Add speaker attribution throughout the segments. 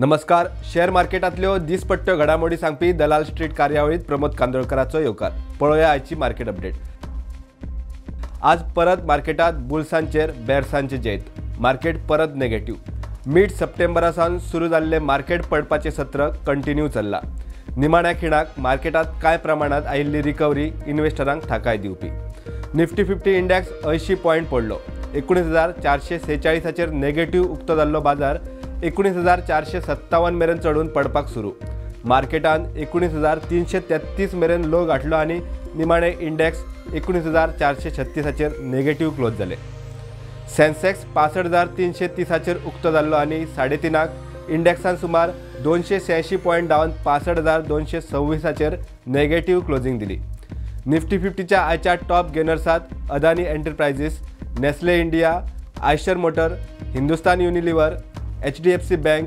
Speaker 1: नमस्कार. शेअर मार्केटांतल्यो दिसपट्ट्यो घडामोडी सांगपी दलाल स्ट्रीट कार्यावळीत प्रमोद कांदोळकराचो येवकार. पळोवया आयची मार्केट अपडेट. आज परत मार्केटात बुल्सांचेर बेर्सांचे जैत. मार्केट परत नेगेटिव्ह. मिड सप्टेंबरा सावन सुरू जाल्ले मार्केट पडपाचें सत्र कंटिन्यू चल्ला. निमाण्या खिणाक मार्केटात कांय प्रमाणात आयिल्ली रिकव्हरी इन्व्हेस्टरांक थाकाय दिवपी. निफ्टी 50 इंडेक्स 80 पॉयंट पडलो. 19,446 नेगेटिव्ह उक्तो जाल्लो बाजार 19,457 मेरेन चडून पडपाक सुरू. मार्केटान 19,333 मेरेन लो गाठलो आनी निमाणे इंडेक्स 19,436 नेगेटिव्ह क्लोज जाले. सेन्सेक्स 65,330 उक्तो जाल्लो आनी 3:30 इंडेक्सान सुमार 286 पॉयंट धांवन 65,226 नेगेटिव्ह क्लोजिंग दिली. निफ्टी 50च्या आयच्या top गेनर्सात Adani Enterprises, Nestle India, Eicher Motor, Hindustan Unilever, HDFC Bank,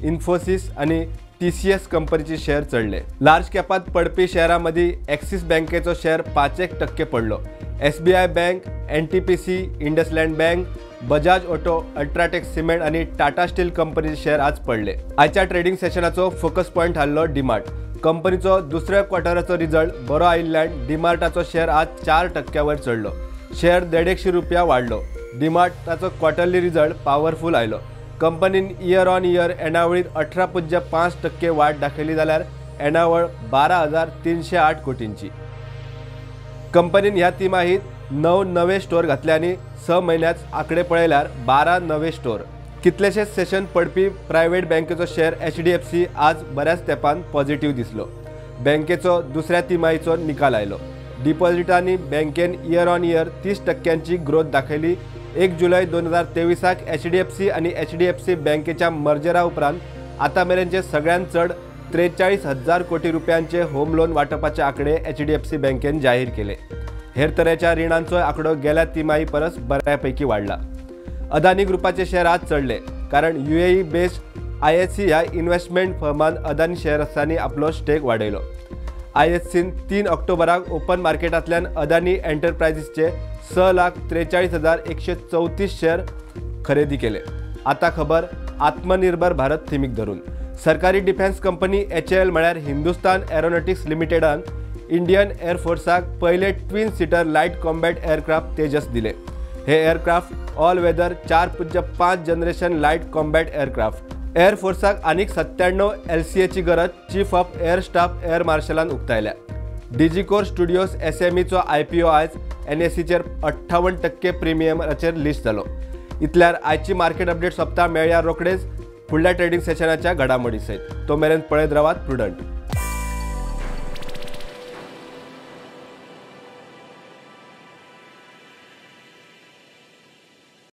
Speaker 1: Infosys आणि TCS कंपनीचे शेअर चढले. लार्ज कॅपात पडपी शेअरांमध्ये ॲक्सिस बँकेचो शेअर 5% पडलो. SBI Bank, NTPC, IndusInd Bank, Bajaj Auto, UltraTech Cement आणि टाटा स्टील कंपनीचे शेअर आज पडले. आजच्या ट्रेडिंग सेशनाचो फोकस पॉयंट थारलो डीमार्ट. कंपनीचो दुसऱ्या क्वार्टराचो रिझल्ट बरो आयिल्ल्यान डीमार्टाचो शेअर आज 4% चढलो. शेअर 150 रुपया वाडलो. डीमार्टाचो क्वार्टरली रिझल्ट पावरफुल आयलो. कंपनीन इयर ऑन इयर येणावळीत 18.5% वाढ दाखयली जाल्यार येणावळ 12,308 कोटींची. कंपनीन ह्या तिमाहीत 9 नवे स्टोर घातले आनी 6 म्हयन्याच आंकडे पळयल्यार 12 नवे स्टोर. कितलेशेच सेशन पडपी प्रायव्हेट बँकेचो शेअर HDFC आज बऱ्याच तेंपान पॉझिटिव्ह दिसलो. बँकेचो दुसऱ्या तिमाहीचो निकाल आयलो. डिपॉझिटांनी बँकेन इयर ऑन इयर 30% ग्रोथ दाखयली. 1 जुलय 2023 HDFC आणि HDFC बँकेच्या मर्जरा उपरांत आतां मेरेनचे सगळ्यांत चड 43,000 कोटी रुपयांचे होम लोन वाटपाचे आंकडे HDFC बँकेन जाहीर केले. हेर तरेच्या रिणांचो आंकडो गेल्या तिमाही परस बऱ्यापैकी वाडला. अदानी ग्रुपाचे शेअर आज चढले कारण UAE based IHC ह्या इन्व्हेस्टमेंट फर्मान अदानी शेअर्सांनी आपलो स्टेक वाडयलो. IHCन 3 ऑक्टोबराक ओपन मार्केटांतल्यान अदानी एंटरप्रायझीसचे 6,43,134 शेअर खरेदी केले. आता खबर आत्मनिर्भर भारत थिमीक धरून. सरकारी डिफेन्स कंपनी HAL म्हळ्यार हिंदुस्तान एरोनॉटिक्स लिमिटेडान इंडियन एअरफोर्साक पयले twin seater light combat aircraft Tejas दिले. हे aircraft all weather 4.5 generation light combat aircraft. एअरफोर्साक आनीक 97 LCAची गरज chief of air staff air मार्शलान उक्तायल्या. डिजिकोर स्टुडियोज SMEचो IPO आयज NSEचेर 58% प्रिमियमाचेर लिस्ट जालो. इतल्यार आयची मार्केट अपडेट सोंपता. मेळया रोखडेच फुडल्या ट्रेडिंग सेशनाच्या घडामोडी सयत. तो मेरेन पळयत रावात प्रुडंट.